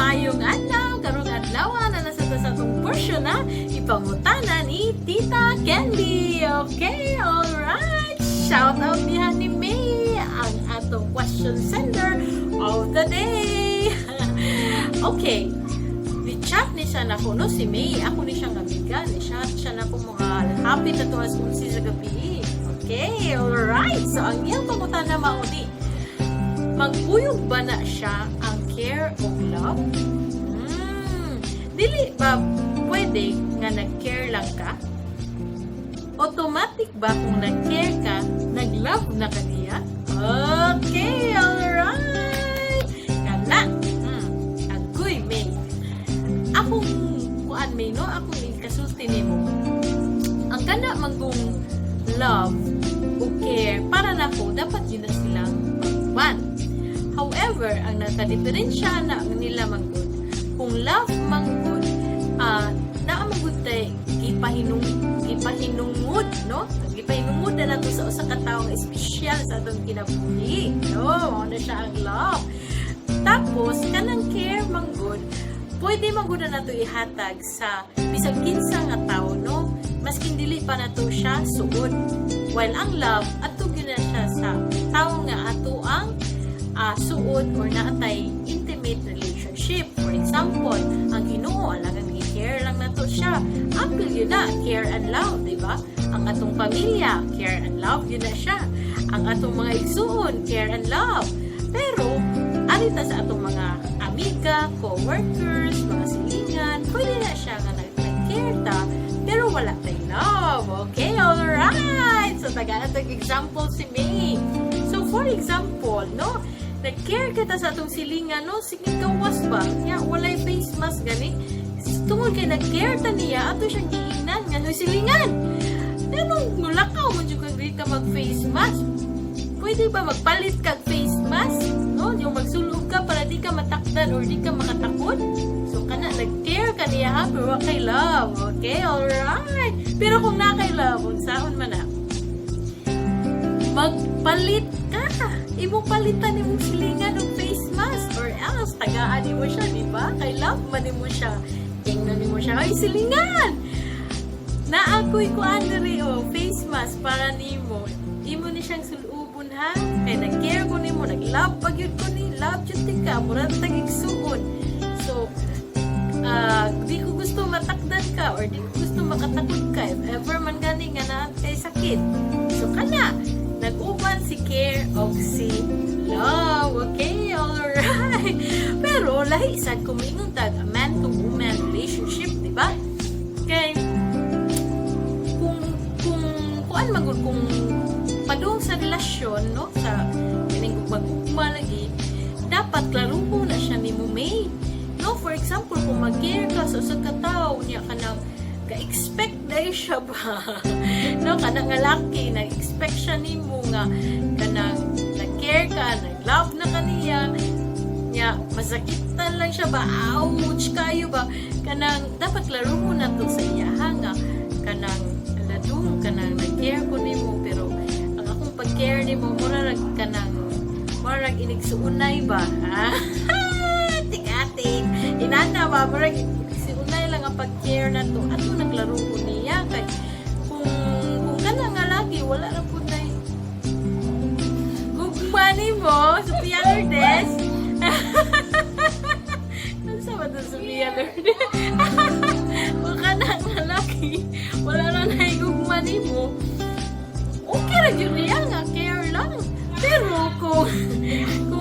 Maayong adlaw, karong adlaw na nasa ta sa atong portion na ipangutana ni Tita Candy. Okay, alright. Shout out diha ni May, ang atong question sender of the day. Okay, ni-chat ni siya nako, no, si May. Ako ni siyang amiga. Ni-chat siya nako mga hapit na to alas 11 sa gabi. Okay, alright. So, ang iyang pangutana mao ni, magkuyog ba na siya ang care o love? Dili ba pwede nga nag-care lang ka? Automatic ba kung nag-care ka, nag-love na ka niya? Okay, alright! Kana. Agoy, May. Akong kuan, May, no? Akong ikasulti nimo. Ang kana manggong love o care, para nako, dapat yun na silang mag. However, ang nakadiferensya na nila manggod, kung love manggod, naa manggod tay gipahinungod, no? Gipahinungod na nato sa usa ka tawo nga espesyal sa atong kinabuhi. No, mao na siya ang love. Tapos kanang care manggod, pwede manggod na nato ihatag sa bisag kinsa nga tawo, no? Maskin dili pa nato siya suod. While ang love, ato gyud na siya sa tawo nga ato ang suod or naatay intimate relationship. For example, ang Ginoo, alagang i-care lang nato siya. Apil yun na, care and love, di ba? Ang atong pamilya, care and love yun na siya. Ang atong mga igsuon, care and love. Pero, arita sa atong mga amiga, co-workers, mga silingan, pwede na siya nga nag-care ta, pero wala tay love. Okay, alright! So, tagaan tag example si May. So, for example, no, nag-care kita sa atong silingan, no, sige gawas ba? Nya, walay face mask gani. Tungod kay nag-care ta niya, ato siyang giingnan nga, "Hoy silingan! Nganong mulakaw man jud kag di ka mag-face mask? Pwede ba magpalit kag face mask? No, yung magsulob ka para di ka matakdan or di ka makatakod?" So kana nag-care ka niya ha, pero wa kay love. Okay, alright. Pero kung naa kay love, unsaon man na? Magpalit ka. Imong palitan imong silingan og face mask or else tagaan nimo siya, di ba? Kay love man nimo siya. Ingnan nimo siya, "Ay silingan! Naa ko'y kuan diri oh, face mask para nimo. Imo ni siyang sulubon ha. Kay nag-care ko nimo, nag-love pa gyud ko ni, love jud ti ka, murag tag igsuon. So, di ko gusto matakdan ka or di ko gusto makatakod ka if ever man gani nga naa kay sakit." So kana, nag-uban si care og si love. Okay, alright. Pero lahi sad kung moingon tag a man to woman relationship, di ba? Kay kung kuan man gud, kung padung sa relasyon, no, sa kining magugma lagi, dapat klaruho na siya nimo, May, no? For example, kung mag-care ka sa usa ka tawo niya, kanang ka-expect dahil siya ba, no, kanang nga laki, nag-expect siya nimo nga kanang nag-care ka, nag-love na kaniya niya, masakitan lang siya ba, ouch kayo ba. Kanang dapat klaruho na to sa iya ha, nga kanang aladung kanang nag-care ko nimo, pero ang akong pag-care nimo mura rag kanang mura rag inigsuunay ba ha, tik-atik inana ba, mura rag inigsuunay lang ang pag-care na to. Ato naglaro ko niya kay kung kana nga lagi wala ra pud nay gugma nimo. Sophia Lourdes. Ano ba ito, Sophia Lourdes? Kung kana nga laki, wala na naigugma nimo, okay ra gyud niya nga care lang. Pero kung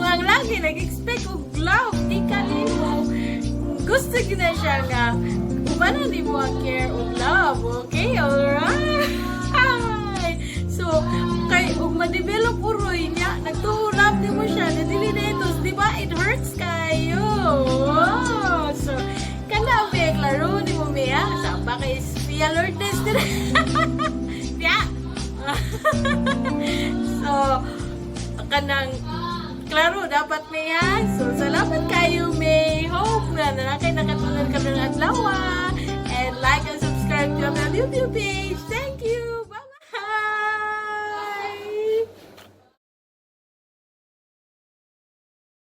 ang lagi nag-expect og love di ka nimo, gusto gyud na siya nga ubanan nimo ang care og love. Okay, alright. So, kay ug ma-develop uroy niya, nagtuo love nimo siya, na dili na ito, di ba? It hurts kayo. Oh, so, kana be klaro nimo, Mia. Sa ba kay Sophia Lourdes dire. Pia. So, kanang klaro dapat, Mia. So, salamat kayo, May. Hope na na kay nakatulad ka ng adlaw. And like and subscribe to our YouTube page. Thank you!